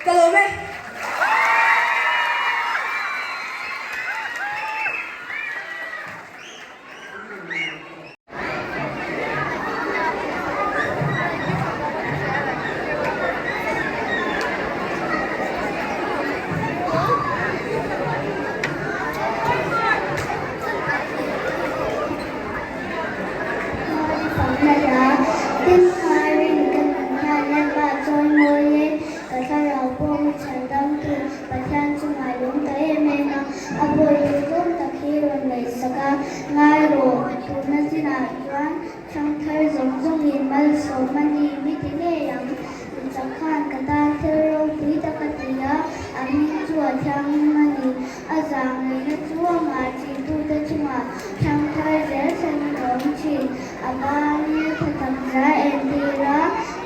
Ka lawm e. Tin, ka nun hian Lalpa chawi mawi e, ka thlarau pawh mi chhan damtu Pathian chungah lung ta em em a, a bawitu tlawm tak hi rawn ngaihsak a, ngai rawh, tuna chinah chuan thangthar zawng zawngin malsawm a ni mi ti ngei ang, mi chak khan ka tan thil ropui tak a ti a, a hming chu a thianghlim a ni. A zahngaihna chu amah ṭihtute chungah thangthar zel thlengin a awm ṭhin. A bani a tha tak zia entir a,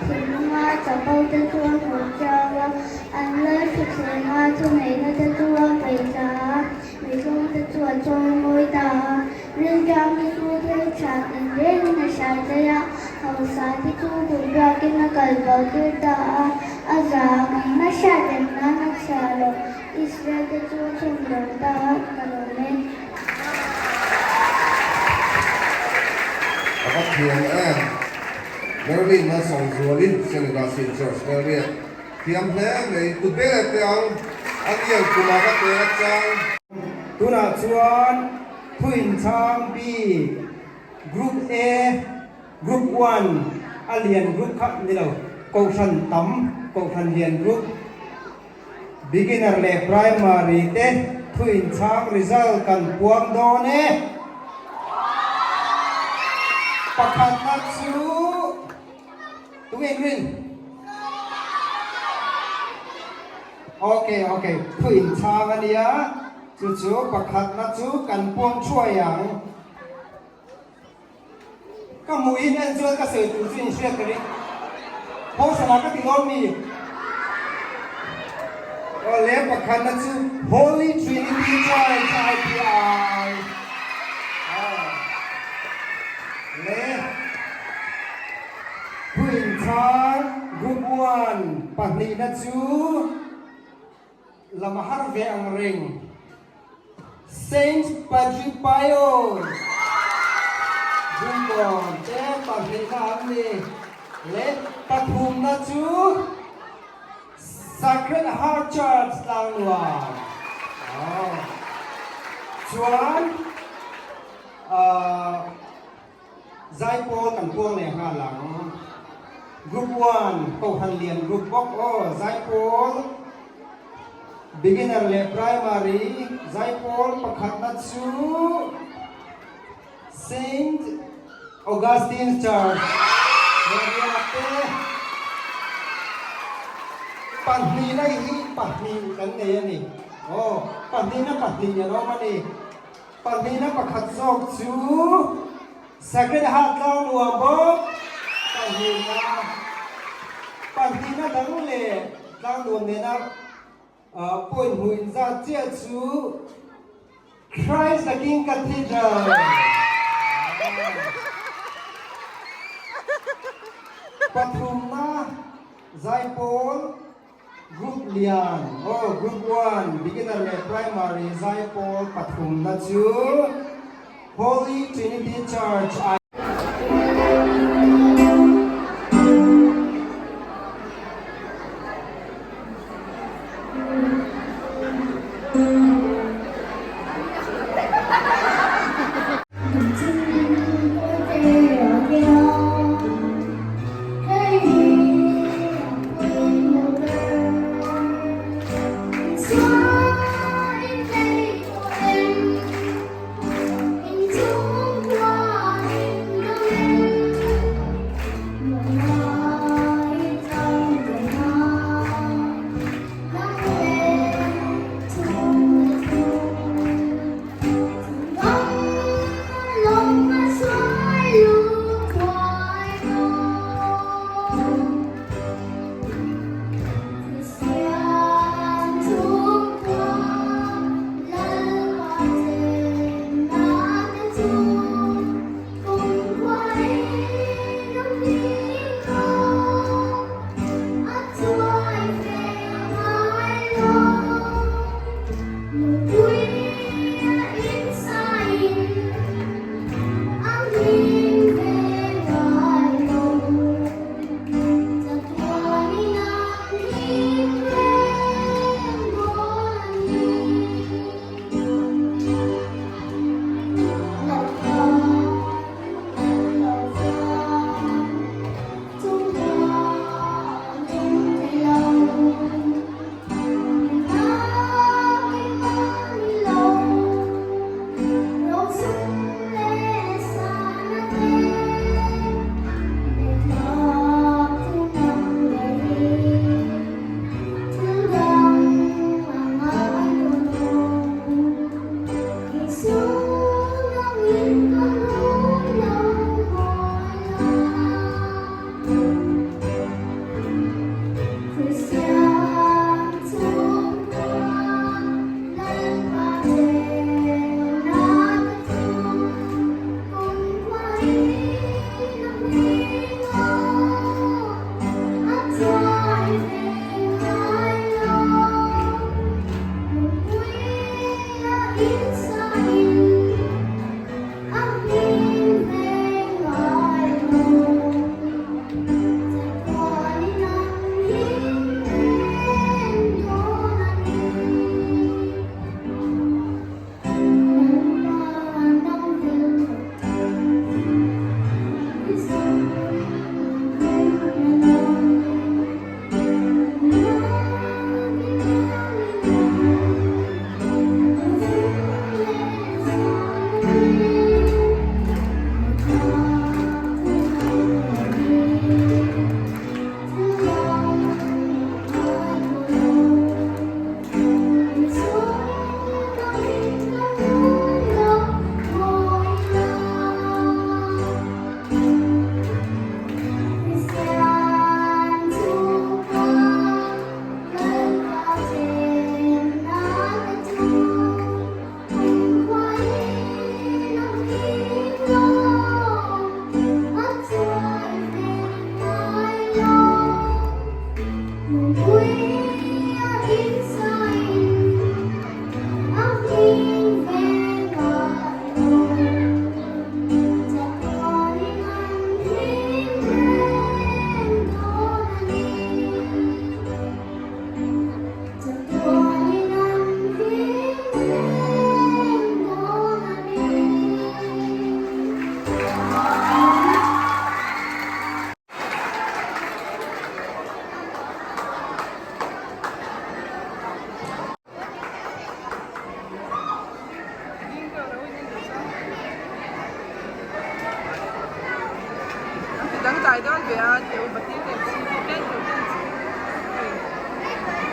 thinlunga chapo te chu a hnawh chiau a, an lal thutthlenga thuneihna te chu a peih thla a, mitlawm te chu a chawimawi ta a. Rilṭam te chu thil ṭha tinrengin a hrai daih a, hausa te chu kut ruakin a kal bo tir ta a, a zahngaihna hriat reng nan a chhia lo. Israel te chu chhun lo ta a, ka lawm e. A va thiam em? Merlin Malsawmzualin Senegal Sin Church Velriat thiam hle mai kut ber e teh ang a niang kuma ka tel a chang. Tunah chuan Thuinchhang B Group A Group One a lian group kha ni lo Kohhran tam Kohhran lian group Beginner leh Primary te thu inchhang result kan puang dawn e. Pakhatna chu tunge in rin? Ok ok thu inchhang a nia chu chu pakhatna chu kan puang thuai ang. Ka hmuh in en chuan ka sawi tur chu in hriat ka ring. Hosana ka ti dawn mi? Aw le pakhatna chu Holy Trinity Church IPI. Aw le Thuinchhang Group 1 pahnihna chu Lam a har ve ang reng. Saint Padre Pio Bungkawn te pahnihna an ni leh pathumna chu Sacred Heart Church Tlangnuam chuan Zaipawl kan puang leh nghal ang. Group one, Kohhran Lian Group bawk aw, Zaipawl, Beginner leh Primary, Zaipawl pakhatna chu Saint Augustine's Church, Heriate. Pahnihna hi pahnih kan nei a ni. Aw, pahnihna pahnih an awm a ni. Pahnihna pakhat zawk chu Sacred Heart tlang nuam bawk. Pahnihna pahnihna dang leh tlang nuam nena point hmuh inzat chiah chu Christ the King Cathedral. Pathumna Zaipawl Group lian aw Group one Beginner leh Primary zaipawl pathumna chu Holy Trinity Church I.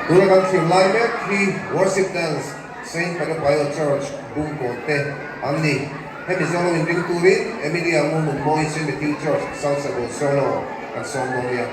Tuna kan thlir lai mek hi Worship Dance Saint Peter Church Bungkawn te an ni. Hemi zawng inring turin Emilia Ngurnunmawi Saint Matthew Church South Sago Solo kan sawm dawn nia.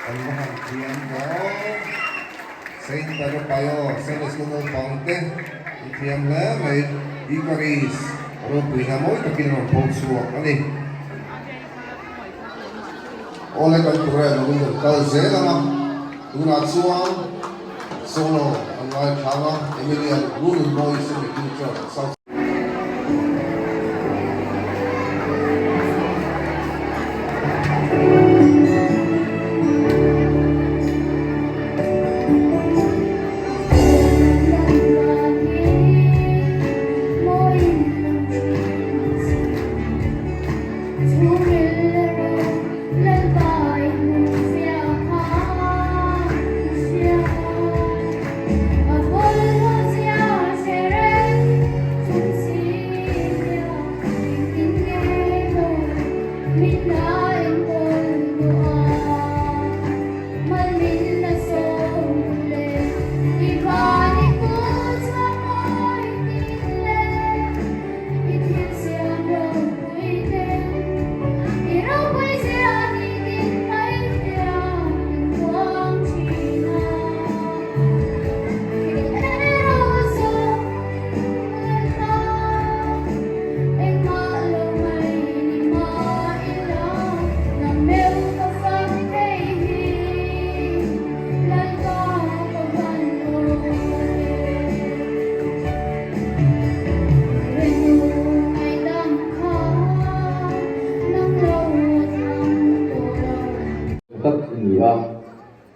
An va han thiam hle. Saint Peter Paio, Sunday School naupang te an thiam hle mai. Eucharist ropui hla mawi takin a rawn pho chhuak a ni. Awle kan programme lo in rawn kal zel ang a, tunah chuan solo an ngaithlang a, Emilia Lununmawi Saint Matthew Church, South.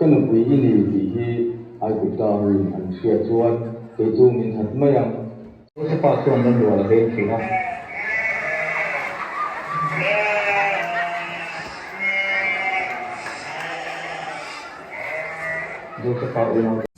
nupui i ni tih hi Aigupta hoin an hriat chuan kei chu min that mai ang. Josefa chuan ramrual a veng thin a. Josefa unau te.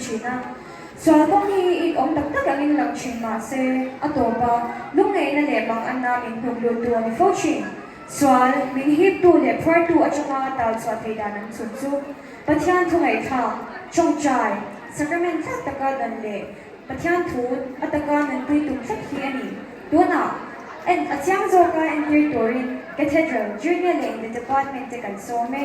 thin a. Sual kawng hi it awm tak tak angin lang thin mah se, a tawp a, lungngaihna leh manganna min hnuk luttu a ni fo thin. Sual, min hiptu leh phuartu atanga tal chhuah thei dan an chhun chu Pathian thu ngaihthlak, tawngtai, sacrament thlak taka dan leh Pathian thu a taka nunpui tum tlat hi a ni. Tunah, en a chiang zawka entir turin Cathedral Junior leh in the Department te kan sawm e.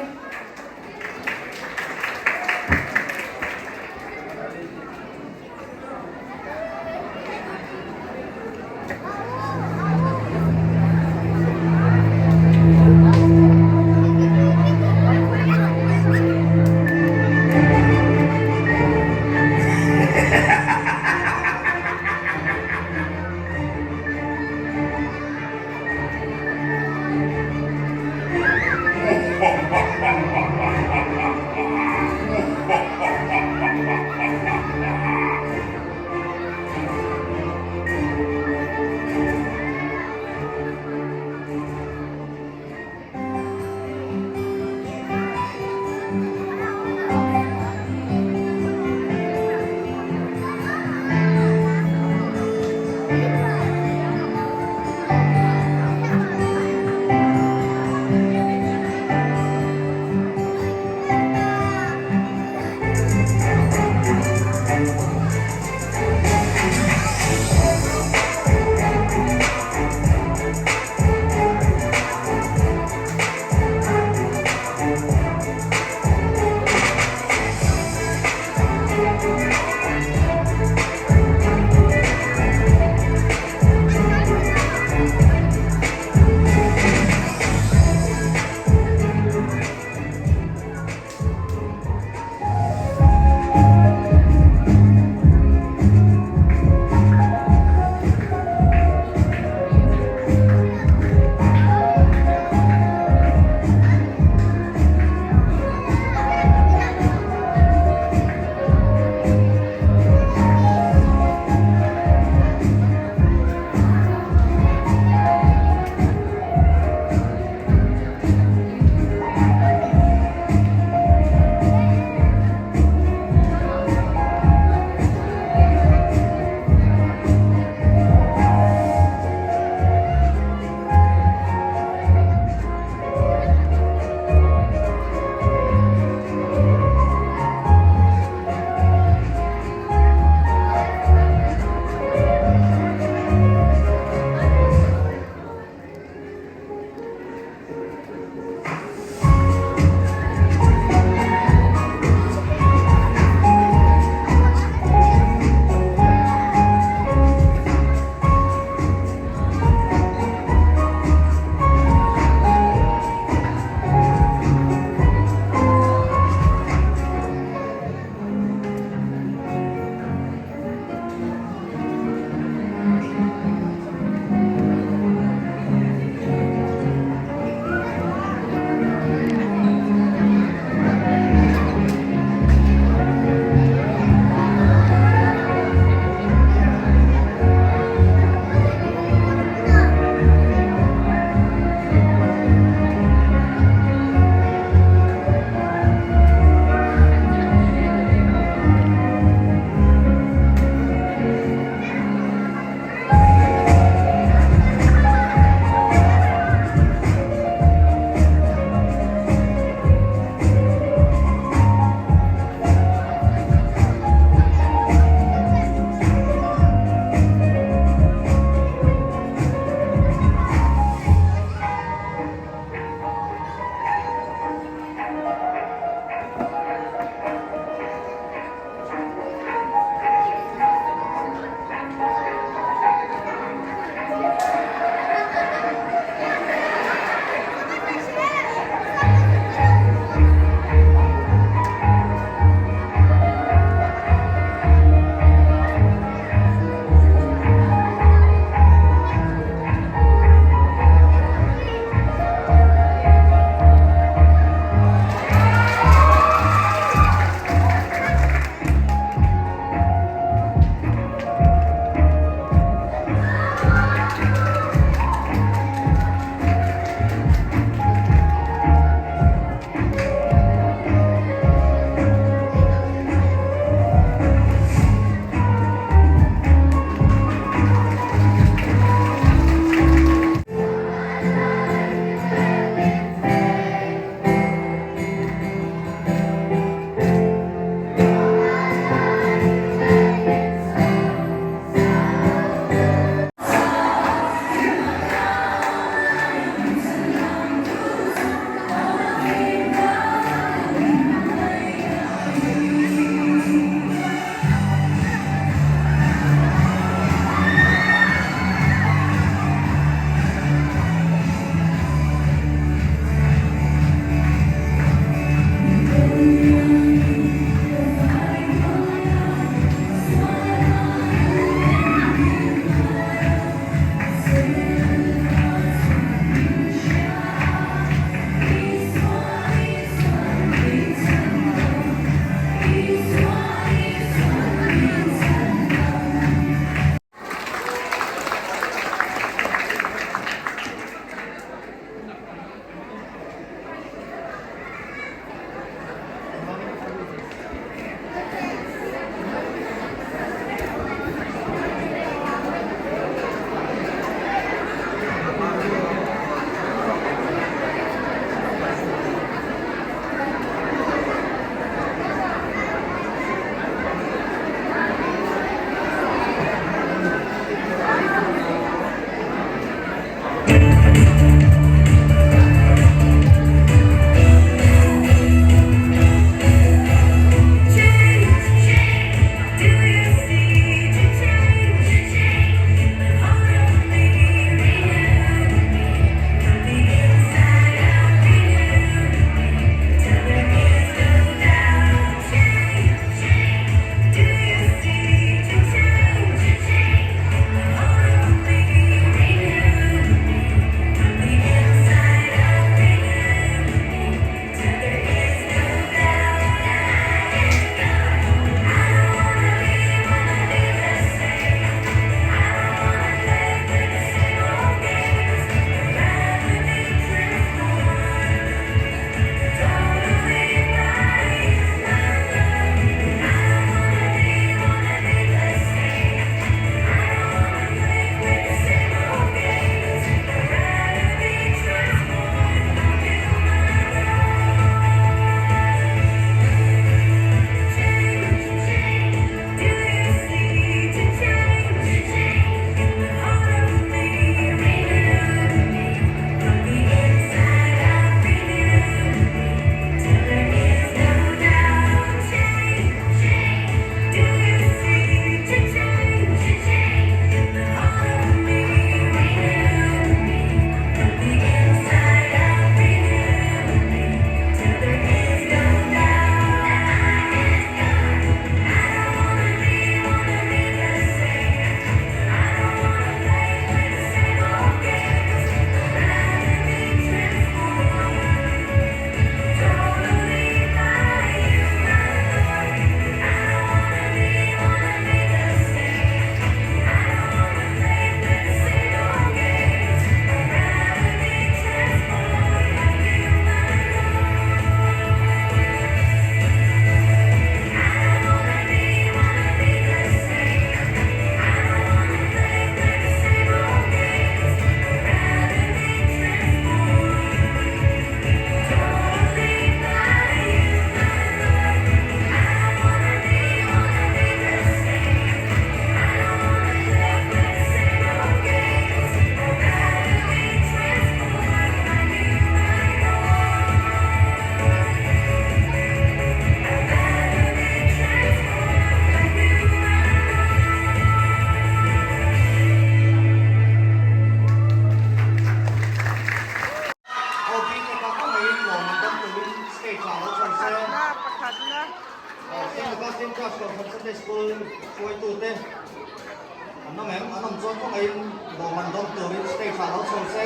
An awm em? An awm chuan kawngaihin lawmman dawng turin stage ah lo chho se.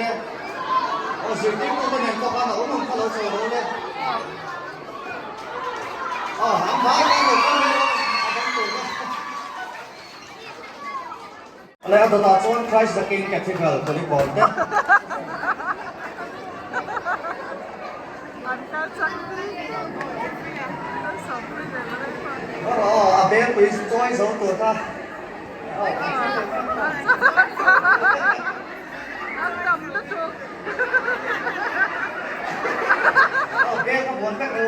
Aw zirtirtute nen pawh khan a awm ang kha lo chho ro le. Aw an vai khan lo kal mai rawh a dang tur kha. Leh a dawtah chuan Christ the King Cathedral Kulikawn te. Aw a belpui chawi zo tur kha. Aw bel ka buan vek lo.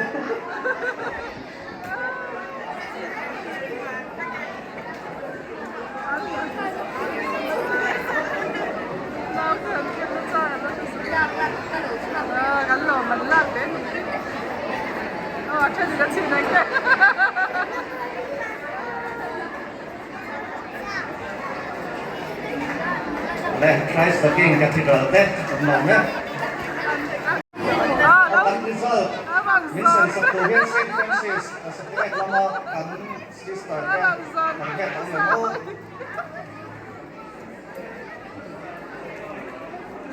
Le Christ the King Cathedral te an lawm e. Kan result min sawi sak tur hian Saint Francis Satellite lama kan sister te kan head an awm aw.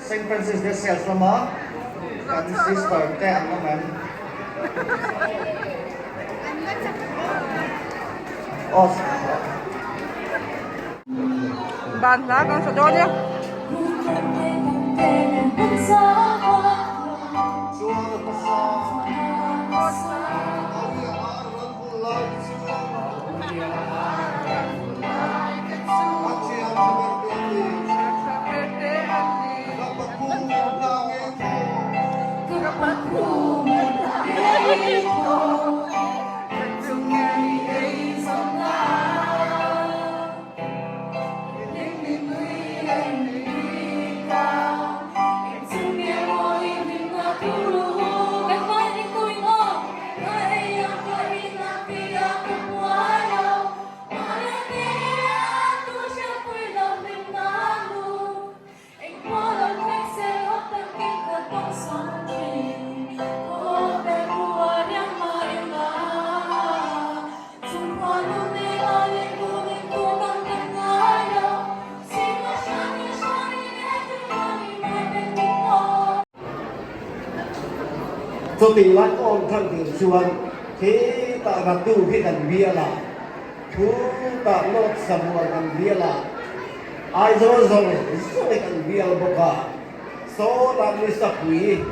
Saint Francis de Sales lama kan sister te an awm em? Aw. Ban hla kan sa dawn e. Chutih lai awm than tur chuan khitah Ratu hi kan bial a, khutah North Samual kan bial a, Aizawl zawng zawng hi kan bial bawk a, sawtah Nisapui.